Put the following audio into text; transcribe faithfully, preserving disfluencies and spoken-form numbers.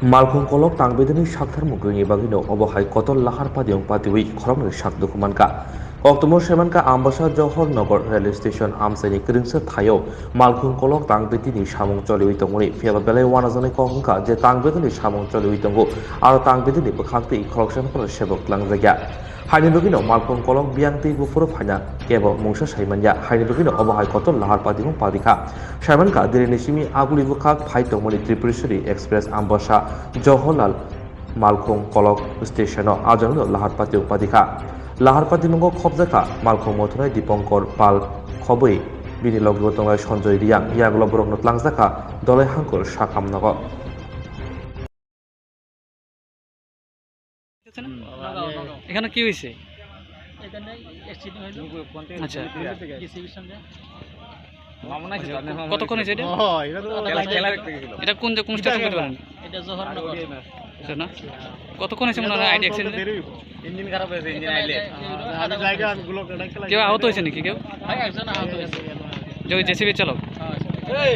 Malkhung kolok tangbedini sakthar mugwini bagwino obo hai kotor lahar padiung padiwi khoroknwi sak dukhu mankha. Koktwmao saimankha Ambasa Johor Nagar Rail Station amchaini kwrwngsa thaio malkhung kolok tangbedini samung choliwi tongmani, phiyaba belai uanajaknai kok wngkha je tangbedini samung choliwi tongo, aro tangbedini bwkhak tei khoroksa phano sebok twlangjakya. Haini bagwino malkhung kolok biyang tei buphuru phaina kebo mungsa saimanya. Haini bagwino obo hai kotor lahar padiung padikha. Saimankha, Delhini simi aguli bwkhak phai tongmani Tripureshwari Express Ambasa Johorlal malkhung kolok stationo ajangno lahar pati upadikha. Lahar patimungo khobjakha malkhung mothonai Dipankar Pal khobwi bini logibo tongnai Sanjoy Reang, yagulo borokno tlangjakha Dolai Hangkur sakhamnogo. এখানে কি হয়েছে? এখানে অ্যাক্সিডেন্ট হইলো। আচ্ছা। জেসিবির সঙ্গে। আচ্ছা, কতক্ষণ হয়েছে এটা? এটা কোন, কোন স্টেশন বলতে পারেন? এটা জোহরনগর। আচ্ছা, না? কতক্ষণ হয়েছে মনে হয় আইডিয়া অ্যাক্সিডেন্ট? ইঞ্জিন খারাপ হয়েছে, ইঞ্জিন আইলে। কেউ আহত হয়েছে নাকি কেউ? হ্যাঁ, একজন আহত হয়েছে। জেসিবির চালক? হ্যাঁ।